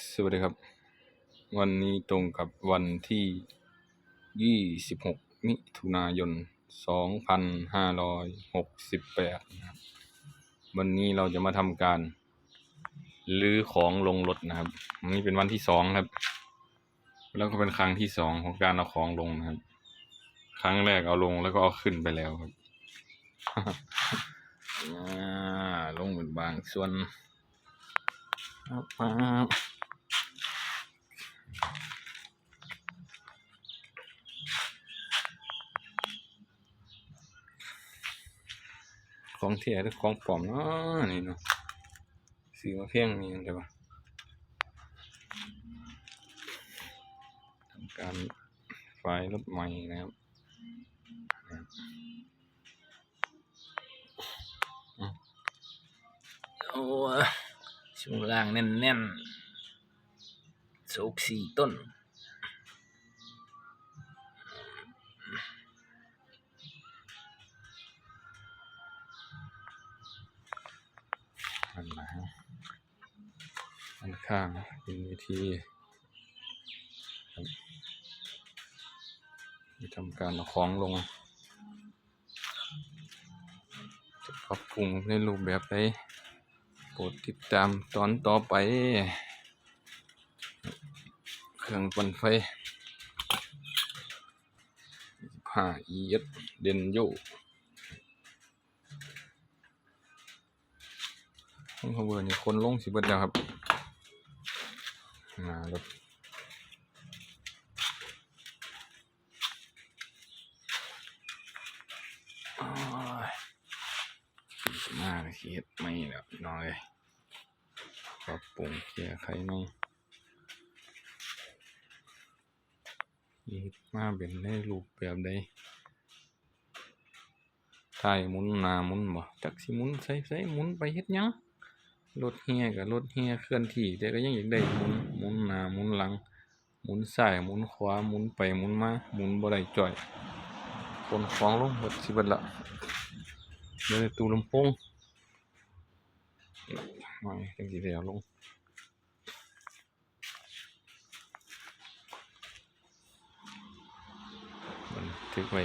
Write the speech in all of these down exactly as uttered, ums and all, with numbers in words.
สวัสดีครับ วันนี้ตรงกับวันที่ ยี่สิบหก มิถุนายน สองพันห้าร้อยหกสิบแปด นะครับ วันนี้เราจะมาทำการรื้อของลงรถนะครับ วันนี้เป็นวันที่สองครับ แล้วก็เป็นครั้งที่สองของการเอาของลงนะครับ ครั้งแรกเอาลงแล้วก็เอาขึ้นไปแล้วครับ อ่า ลงเป็นบางส่วน ครับ ของแท้หรือของปลอมเนาะนี่เนาะ ซื้อมาแพงนี่ได้ปะ ทำการไฟล์รถใหม่นะครับ โอ้ ช่วงล่างแน่นๆ โชคสี่ต้น อันไหน อันข้างเป็นเวทีครับ ที่ทำการเอาของลง จะปรับปรุงในรูปแบบใด โปรดติดตามตอนต่อไป เครื่องปั่นไฟ ห้า อี เอส เดนโย ของเขาเบอร์นี่คนลงสิเบิดแล้วครับ มารถ โอ้ย มาเฮ็ดไม่แล้วพี่น้องเอ้ย ปรับปรุงแก้ไขไม่ เฮ็ดมาเป็นในรูปแบบใด ท้ายหมุนหน้าหมุนบ่ จักสิหมุนใส่ใส่ หมุนไปเฮ็ดหยัง รถแห่ก็รถแห่เคลื่อนที่ แต่ก็ยังอยากได้หมุน หมุนหน้าหมุนหลัง หมุนซ้ายหมุนขวา หมุนไปหมุนมา หมุนบ่ได้จ้อย ขนของลงเบิดสิเบิดละ เหลือแต่ตู้ลำโพง หน่อยจังสิได้เอาลง บันทึกไว้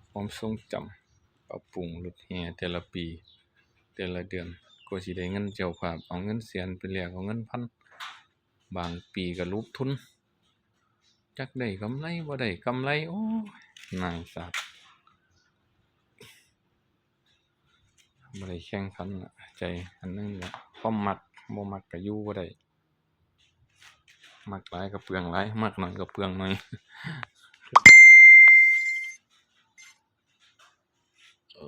ความทรงจำ ปรับปรุงรถแห่แต่ละปี แต่ละเดือน กว่าสิได้เงินเจ้าภาพ เอาเงินแสนไปแลกเอาเงินพัน บางปีก็หลุดทุน จักได้กำไรบ่ได้กำไร โอ้ย หน้าสาด บ่ได้แข่งขันละ ใจอันนึงละ ความมัก บ่มักก็อยู่บ่ได้ มักหลายก็เปลืองหลาย มักน้อยก็เปลืองน้อย โอ้